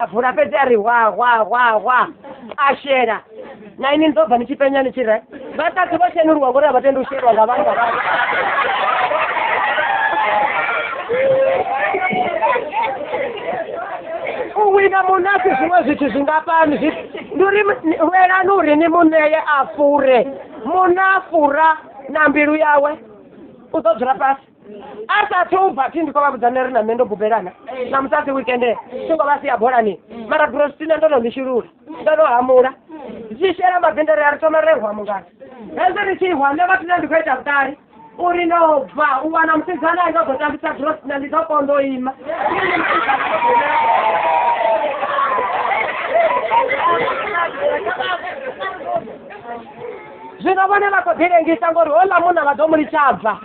A vula fhedzi a ri hwa hwa hwa hwa a shela na ini ni ḓo bva ni tshi penya ni tshi re vhasadzi vho shenuluwa ngori a vha tendi u shelwa nga vhanna vhavho. U wina munna si zwiṅwe zwithu zwingafhani zwi ndi uri lwelani uri ni mu ṋee a fure munna a fura na mbilu yawe u ḓo dzula fhasi. A sa thu bva thi ndi khou vha vhudza nṋe ri na nṋe ndo bubelana na musadzi weekend thi ngo vha sia bolani mara brostina ndo no ḽi shulula ndo no hamula zwi shela mabindere a ri thoma ri hwa mungana hezwi ri tshi hwa nṋe vhathu nṋe ndi khou ita vhuṱali uri no bva u wana musidzana a ndo ḓo tambisa brostina ndi ḓo konḓa u ima. Zwino vhone vha khou ḓilengisa ngori houḽa munna vha ḓo mu litsha bva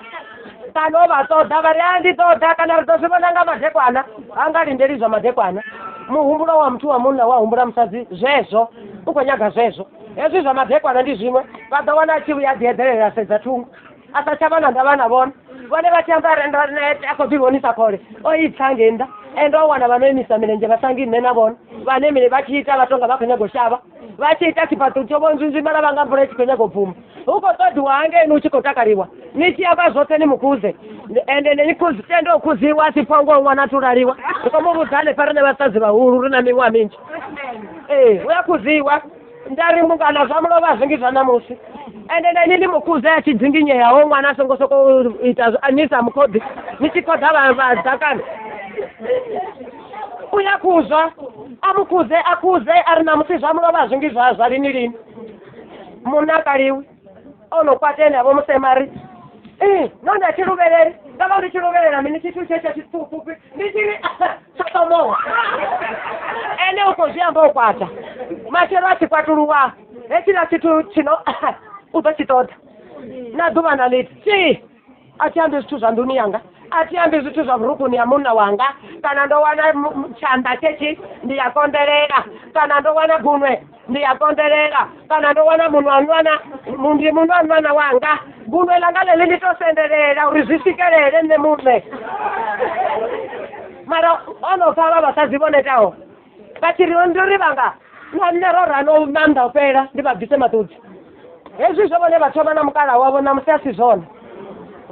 kana o vha ṱoḓa vha ri a ndi ṱoḓa kana ri ḓo zwi vhona nga madekwana ha nga lindeli zwa madekwana muhumbulo wa muthu wa munna wa humbula musadzi zwezwo u khou nyaga zwezwo hezwi zwa madekwana ndi zwiṅwe vha ḓo wana a tshi vhuya a ḓi eḓelela sedza thungo a sa tsha vha na ndavha na vhone vhone vha tshi amba ri ndo nete a khou ḓi vhonisa khole o i pfa ngei nnḓa ende o wana vha no imisa milenzhe vha sa ngi nṋe na vhone vhane mini vha tshi ita vha tonga vha khou nyaga u shavha vha tshi ita tshifhaṱo tsho vho nzwinzwimala vha nga mvula i tshi khou nyaga u bvuma hu khou ṱoḓiwa hangeini hu tshi khou takaliwa ni tshi amba zwoṱhe ni mukhuze ende ni khuze tende u khuziwa a si pfa ngoho ṅwana a thu laliwa ri khou mu vhudza hanefha riṋe vhasadzi vhahulu ri na miṅwaha minzhi ee hu a khuziwa nda ri mungana zwa mulovha zwi ngi zwa ṋamusi ende na ini ni mukhuze a tshi dzinginyeaho ṅwana a songo sokou ita ni sa mukhoḓi ni tshi khoḓa vha ḓakani u ya khuzwa a mu khuze a khuze a ri ṋamusi zwa mulovha zwi ngi zwa zwa lini lini munna a kaliwi o no kwata ene a vho musema ri ee no nda tshi luvheleli ndo vha ndi tshi luvhelela mini tshithu tshe tsha tshipfufhufhi ndi tshi ri tsho ṱomowa ene u khou zwi amba u kwata matshelo a tshi kwatuluwa hetshiḽa tshithu tshino u ḓo tshi ṱoḓa na ḓuvha na ḽithihi A thi ambi zwithu zwa nḓuni yanga, a thi ambi zwithu zwa vhurukuni ha munna wanga, kana ndo wana tshanḓa tshetshi ndi a konḓelela, kana ndo wana gunwe ndi a konḓelela, kana ndo wana munwanwana ndi munwanwana wanga, gunwe ḽanga ḽeḽi ndi to sendelela uri zwi swikelele nṋe muṋe. Mara o no pfa vha vhasadzi vho netaho vha tshi ri ndo ri vhanga na nṋe ro rano maanḓa u fhela ndi vha bvise maṱudzi. Hezwi zwe vhone vha thoma na mukala wavho ṋamusi a si zwone.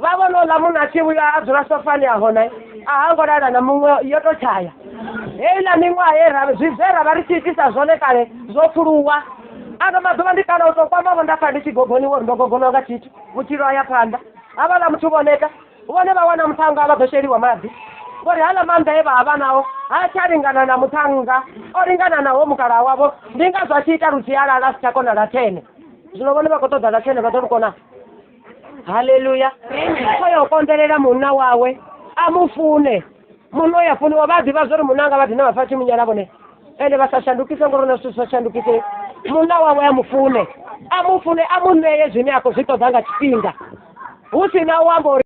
Vha vhona uḽa munna a tshi vhuya a dzula sofani a hone a hango lala na muṅwe yo to tshaya. Heiḽa miṅwaha ye ra zwi zwe ra vha ri tshi itisa zwone kale zwo pfuluwa. Ano maḓuvha ndi kale u tou kwama vho nda pfa ndi tshi gogoniwa uri ndo gogoniwa nga tshithu. Vhutshilo ha ya phanḓa. Havhaḽa muthu vho neta vhone vha wana muṱhannga vha ḓo sheliwa maḓi ngori haḽa maanḓa e vha vha nao ha tsha lingana na muṱhannga o lingana naho mukalaha wavho ndi ngazwo a tshi ita lusialala a si tsha kona ḽa thene zwino vhone vha khou ṱoḓa ḽa thene vha ḓo lu kona haleluya kho ya u konḓelela munna wawe a mu fune munna u ya funiwa vha ḓivha zwa uri munna anga vha dina vha pfa tshi munyala vhone ende vha sa shandukise ngori na zwithu zwi sa shandukise munna wawe a mu fune a mu fune a mu ṋee zwine a khou zwi ṱoḓa nga tshifhinga hu si na u amba uri.